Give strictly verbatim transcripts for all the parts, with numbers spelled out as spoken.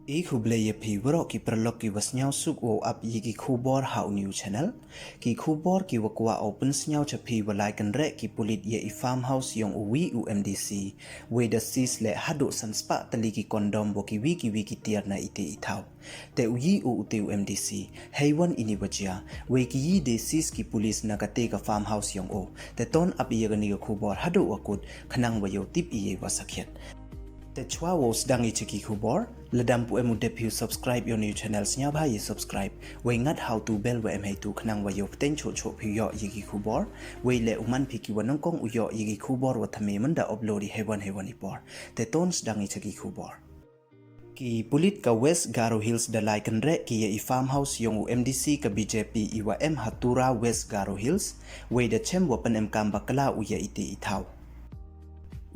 I khublei ya phi waroh ki paralok ki wa sniawsuk wow ap ya ki khubor ha u new channel. Ki khubor ki wa kwah u pynsniaw cha phi wa lai kynreh ki pulit ya i farmhouse yong u wi u M D C. Wei da seize leh haduh san spah tylli ki condom wa ki wi ki wi ki tiar na ite i thaw. Te u yi u ute u M D C, heiwan ini wa jia, wei ki yi de seize ki pulit na kate ka farmhouse yong u. Te ton ap ya kani ka khubor haduh wa kut, khnang wa yow tip ya i wa sakhiat. Te chwa wow sdang i cha ki khubor, lada ym pu em u dep phi u subscribe ya u new channel, sniawbha ya subscribe, wei ngat ha u tu bell wa em heitu khnang wa yow pteng choh choh phi u yoh ya ki khubor, wei leh u man phi ki wa nyngkong u yoh ya ki khubor wa thymme mynda upload i heiwan heiwan i por. Te ton sdang i cha ki khubor. Ki pulit ka West Garo Hills da lai kynreh ki ya i farmhouse yong u M D C ka B J P i wa em ha Tura West Garo Hills, wei da chem wa pynemkam bakla u ya ite i thaw.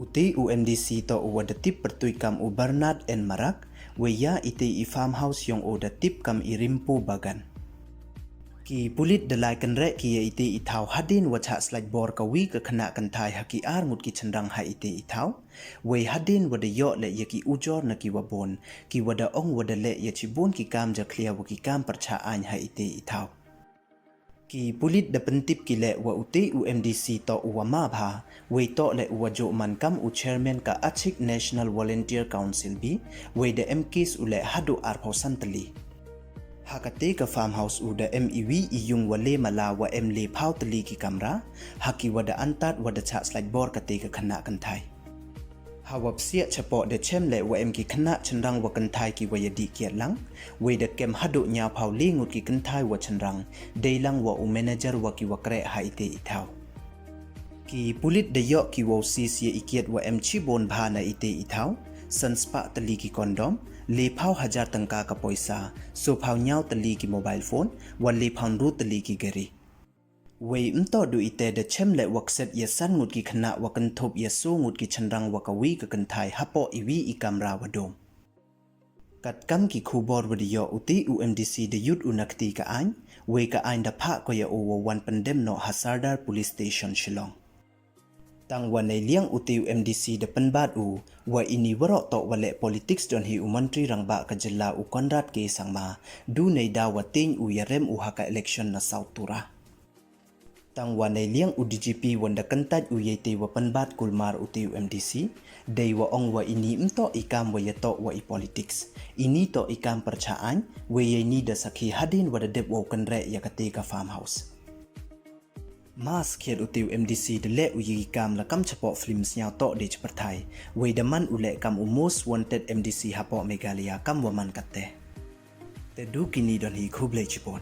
Ute u M D C toh u wa da tip pyrtuit kam u Bernard N Marak, wei ya ite i farmhouse yong u da tip kam i Rimpu Bagan. Ki pulit da lai kynreh ki ya ite i thaw hadien wa chah slaitbor ka wi ka khynnah kynthai ha ki ar ngut ki chynrang ha ite i thaw. Wei hadien wa da yoh leh ya ki ujor na ki wa bun, ki wa da ong wa da leh ya chibun ki kam jakhlia wa ki kam pyrchah aiñ ha ite i thaw. Ki pulit da pyntip ki leh wa ute u M D C toh u wa ma bha, wei toh leh u wa jooh man kam u chairman ka Achik National Volunteer Council B, wei da em case u leh haduh arphaw san tylli. Ha kate ka farmhouse u da em i wi i yung wa le mala wa em le phaw tylli ki kamra, ha ki wa da antad wa da chah slaitbor kate ka khynnah kynthai. Ha wa psiah chapoh da chem leh wa em ki khynnah chynrang wa kynthai ki wa ya dih kiad lang, wei da kem haduh ñiaw phaw le ngut ki kynthai wa chynrang, dei lang wa u manager wa ki wa kreh ha ite i thaw. Ki pulit da yoh ki wow seize ya i kiad wa em chibun bha na ite i thaw, san spah tylli ki condom, le phaw hajar tyngka ka poisa, so phaw ñiaw tylli ki mobile phone, wa le phaw ynru tylli ki gari. Wei ym toh du ite, da chem leh wa kset ya san ngut ki khynnah wa kynthup ya so ngut ki chynrang wa ka wi ka kynthai hapoh i wi i kamra wa dum. Katkam ki khubor wa da yoh, ute u M D C da yut u na kti ka aiñ, wei ka aiñ da phah ko ya u wow wan pyndem noh ha Sardar Police Station Shillong. Tang wa neiliang ute u M D C da pynbat u wa ini waroh toh wa leh politics don hi u Montri Rangbah ka jylla u Conrad K Sangma, du neidaw wa tieng u ya rem u ha ka election na South Tura. Tang wa neiliang u D G P wan da kyntait u ya ite wa pynbat kulmar ute u M D C, dei wa ong wa ini ym toh i kam wa ya toh wa i politics. Ini toh i kam pyrchah aiñ, wei ya ini da sakhi hadien wa da dep wow kynreh ya kate ka farmhouse. Ma sakhiat, ute u M D C da leh u ya i kam la kam chapoh film sniaw toh de cha pyrthai, wei da man u leh kam u most wanted M D C hapoh Meghalaya kam wa man katte. Te du kini don hi, khublei chibun.